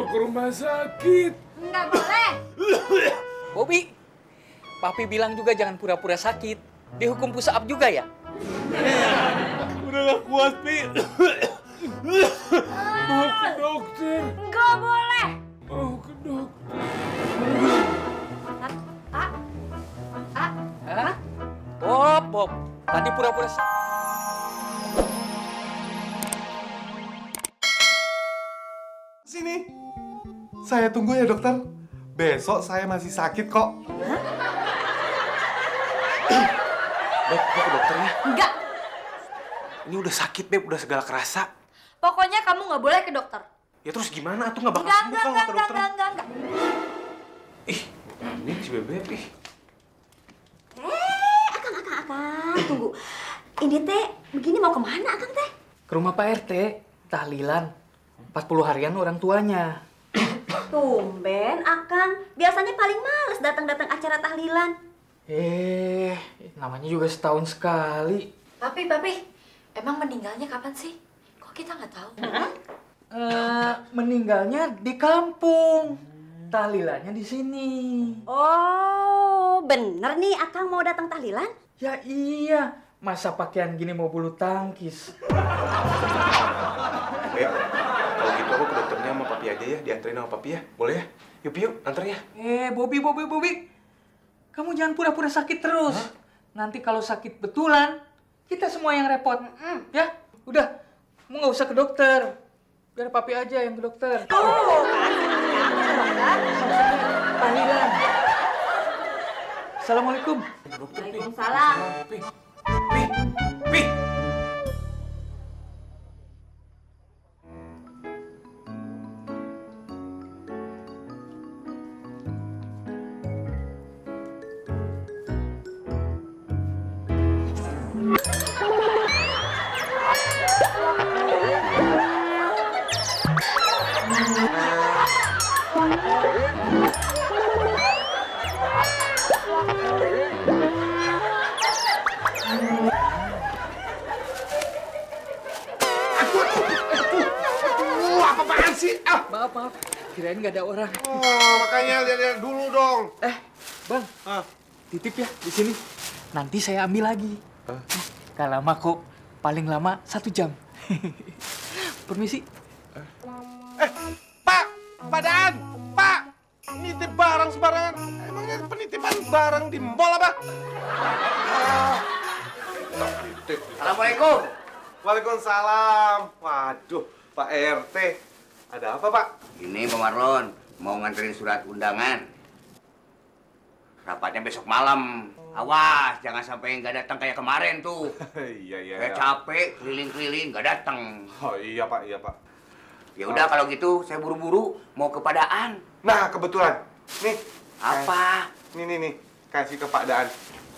ke rumah sakit. Nggak boleh. Bobby, Papi bilang juga jangan pura-pura sakit. Dihukum push up juga ya? Udah gak kuat, Pi. Mau ke dokter. Nggak boleh. Mau ke dokter. Hah? Bob. Tadi pura-pura sakit. Sini. Saya tunggu ya, dokter. Besok saya masih sakit kok. Beb, mau ke dokter ya? Nggak. Ini udah sakit, Beb. Udah segala kerasa. Pokoknya kamu nggak boleh ke dokter. Ya terus gimana? Tuh nggak bakal Enggak, sembuh kalau nggak ke dokter. enggak. Ih, ini si Bebek, ih. Akang, tunggu. Ini teh, begini mau kemana Akang teh? Ke rumah Pak RT, tahlilan. 40 harian orang tuanya. Tumben Akang, biasanya paling males datang-datang acara tahlilan. Namanya juga setahun sekali. Papi, emang meninggalnya kapan sih? Kok kita nggak tahu? Meninggalnya di kampung. Tahlilannya di sini. Oh, bener nih Akang mau datang tahlilan? Ya iya, masa pakaian gini mau bulu tangkis. Beb, kalau gitu aku ke dokternya sama Papi aja ya. Dianterin sama Papi ya. Boleh ya? Yuk, anter ya. Bobby. Kamu jangan pura-pura sakit terus. Nanti kalau sakit betulan, kita semua yang repot. Ya, udah. Kamu nggak usah ke dokter. Biar Papi aja yang ke dokter. Oh, kan? Tahlilan. Assalamualaikum. Waalaikumsalam. Pi. Apaan sih? Maaf. Kirain nggak ada orang. Oh, makanya lihat dulu dong. Bang. Titip ya di sini. Nanti saya ambil lagi. Gak lama kok. Paling lama 1 jam. Permisi. Pak, Padaan, Pak. Nitip barang sembarangan. Emangnya penitipan barang di mall apa? Titip. Assalamualaikum. Waalaikumsalam. Waduh, Pak RT. Ada apa, Pak? Ini Pak Marlon mau nganterin surat undangan. Rapatnya besok malam. Awas, jangan sampai nggak datang kayak kemarin tuh. Iya. Kayak capek, keliling-keliling, nggak datang. Oh iya, Pak. Ya udah kalau gitu, saya buru-buru mau ke Padaan. Nah, kebetulan. Nih. Apa? Nih. Kasih ke Pak Daan.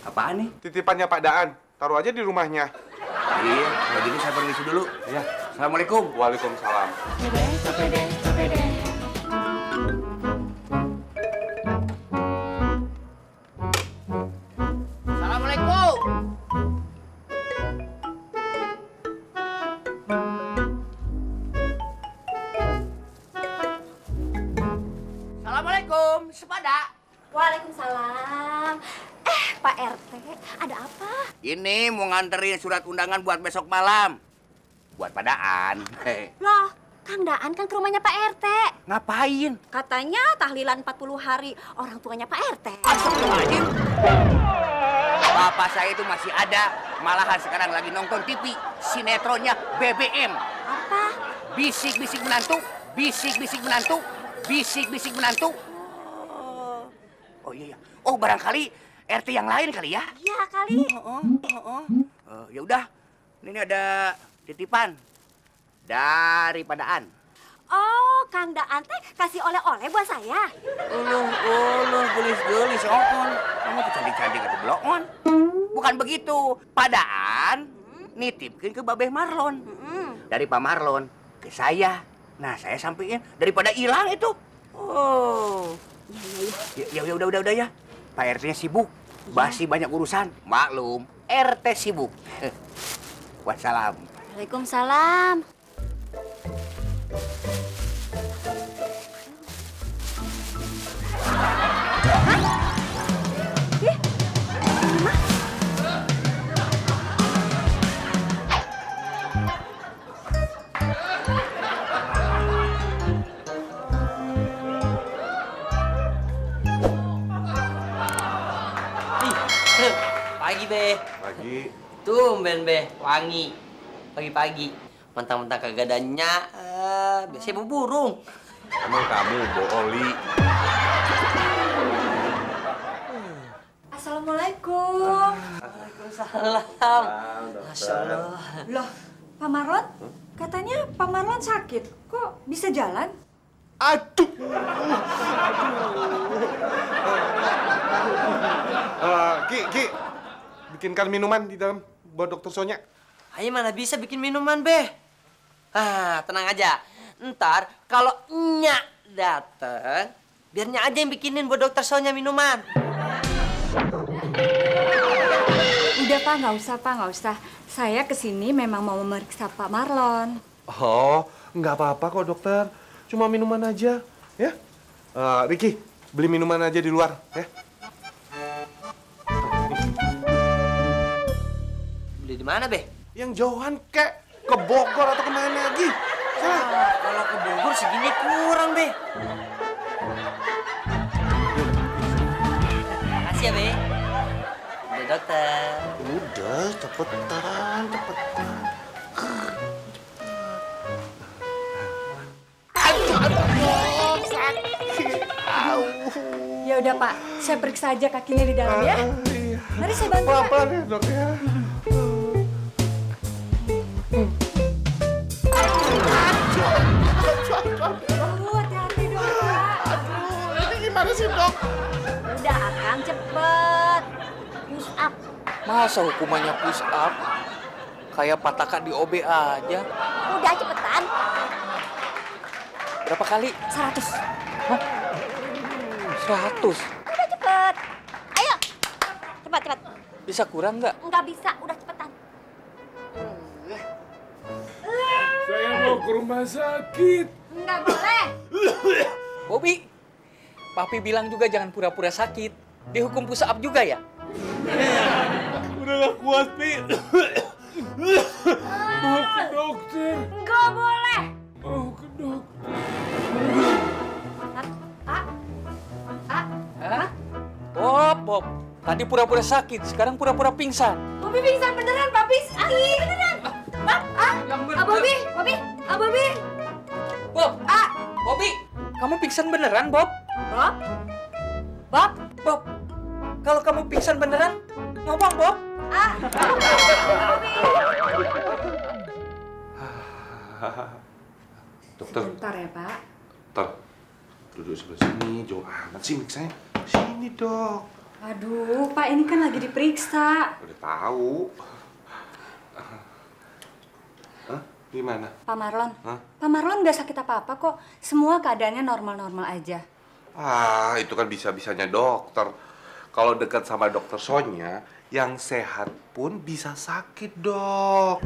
Apaan nih? Titipannya Pak Daan. Taruh aja di rumahnya. Iya, kalau gitu saya permisi dulu. Iya. Assalamualaikum. Waalaikumsalam. Assalamualaikum. Assalamualaikum, sepada. Waalaikumsalam. Pak RT, ada apa? Ini mau nganterin surat undangan buat besok malam. Buat Padaan. Loh, Kang Daan kan ke rumahnya Pak RT. Ngapain? Katanya tahlilan 40 hari orang tuanya Pak RT. Astagfirullahaladzim. Bapak saya itu masih ada. Malahan sekarang lagi nonton TV. Sinetronnya BBM. Apa? Bisik-bisik menantu. Bisik-bisik menantu. Bisik-bisik menantu. Oh iya. Oh barangkali RT yang lain kali ya? Iya kali. Ya udah. Ini ada titipan dari Padaan. Oh, Kang Daan teh kasih oleh-oleh buat saya. Uluh, gelis-gelis, Kamu tuh cantik-cantik atau blon? Bukan begitu. Padaan nitipin ke Babeh Marlon. Dari Pak Marlon ke saya. Nah, saya sampaikan daripada hilang itu. Oh. Ya udah ya. Pak RT-nya sibuk. Masih banyak urusan. Maklum, RT sibuk. Wassalam. Waalaikumsalam. Pagi, Be. Pagi. Tumben, Be. Wangi. Pagi-pagi. Mentang-mentang kagak ada nyak, biasanya bau burung. Emang kamu Oli? Assalamualaikum. Waalaikumsalam. Masya Allah. Loh, Pak Marlon? Katanya Pak Marlon sakit. Kok bisa jalan? Aduh. Ki, bikinkan minuman di dalam buat Dokter Sonya. Ayo mana bisa bikin minuman, Be? Tenang aja. Ntar kalau nyak dateng, biar nyak aja yang bikinin buat Dokter Sonya minuman. Udah Pak, nggak usah. Saya kesini memang mau memeriksa Pak Marlon. Oh, nggak apa-apa kok dokter. Cuma minuman aja, ya. Ricky, beli minuman aja di luar, ya. Beli di mana, Be? Yang jauhan kek, ke Bogor atau kemana lagi? Kalau ke Bogor segini kurang, Be. Makasih ya, Be. Udah, dokter. Udah, cepetan. Ya udah Pak, saya periksa aja kakinya di dalam ya. Iya. Mari saya bantu Pak. Pelan-pelan ya dok ya. Hati-hati dong Pak. Ini gimana sih dok? Udah, Akang cepet. Push up. Masa hukumannya push up? Kayak patakan di OB aja. Udah, cepetan. Berapa kali? 100. 100. Udah, cepet. Ayo. Cepat. Bisa kurang nggak? Nggak bisa, udah cepetan. Saya mau ke rumah sakit. Nggak boleh. Bobby, Papi bilang juga jangan pura-pura sakit. Dihukum push up juga ya? Udah gak kuat, Pi. Mau ke dokter. Nggak boleh. Mau ke dokter. Bob. Tadi pura-pura sakit, sekarang pura-pura pingsan. Bobby pingsan beneran, Papi. Beneran. Bobby. Bob, Bobby, kamu pingsan beneran, Bob? Bob, kalau kamu pingsan beneran, ngomong, Bob. Dokter, Bentar ya Pak. dokter. Duduk sebelah sini, jauh amat sih miksanya. Sini dok. Aduh, Pak ini kan lagi diperiksa. Udah tahu. Hah? Gimana? Pak Marlon, Hah? Pak Marlon nggak sakit apa-apa kok. Semua keadaannya normal-normal aja. Itu kan bisa-bisanya dokter. Kalau dekat sama dokter Sonya, yang sehat pun bisa sakit, dok.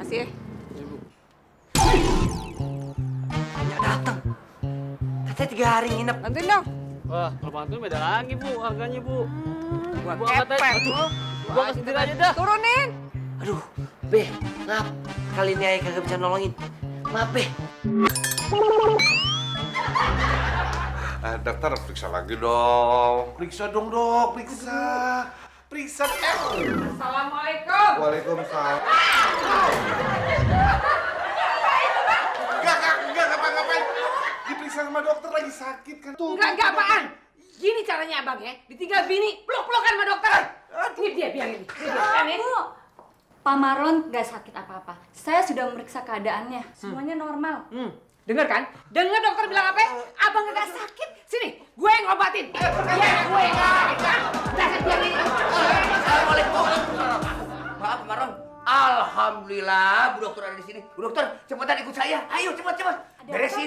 Kasih ya. Nyak datang. Katanya 3 hari nginep. Bantuin dong. Wah, kalau bantuin beda lagi, Bu. Harganya, Bu. Gua Gua angkat aja. kepet. Gua kasih sendiri aja dah. Turunin. Aduh, Be, maaf. Kali ini Ayah kagak bisa nolongin. Maaf, Be. Dokter, periksa lagi dong. Periksa dong, dok. Periksa. Assalamualaikum. Waalaikumsalam. Enggak ngapa-ngapain. Diperiksa sama dokter lagi sakit kan. Tuh. Enggak apaan. Gini caranya abang ya. Ditinggal bini, peluk-pelukan sama dokter. Ini dia biang ini. Bu, Pak Marlon nggak sakit apa-apa. Saya sudah memeriksa keadaannya. Semuanya normal. Dengar kan? Dengar dokter bilang apa? Abang gak sakit. Sini, gue yang ngobatin. Ya, gue yang ngobatin. Dasar biang ini. Assalamualaikum. Maaf, Marlon. Alhamdulillah, Bu Dokter ada di sini. Bu Dokter, cepetan ikut saya. Ayo, cepat. Beresin.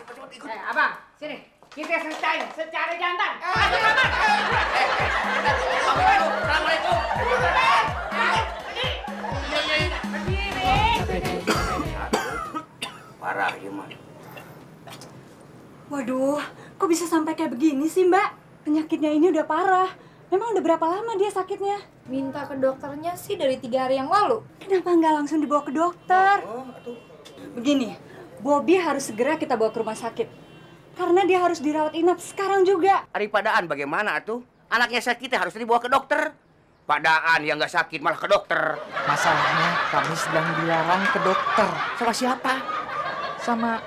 Cepat ikut. Abang, sini. Kita selesaiin secara jantan. Ayo, Abang. Assalamualaikum. Parah ya, Man. Waduh, kok bisa sampai kayak begini sih Mbak? Penyakitnya ini udah parah. Memang udah berapa lama dia sakitnya? Minta ke dokternya sih dari 3 hari yang lalu. Kenapa nggak langsung dibawa ke dokter? Begini, Bobby harus segera kita bawa ke rumah sakit. Karena dia harus dirawat inap sekarang juga. Daripadaan bagaimana tuh? Anaknya sakit harus dibawa ke dokter. Padaan yang nggak sakit malah ke dokter. Masalahnya kami sedang dilarang ke dokter. Sama siapa? Sama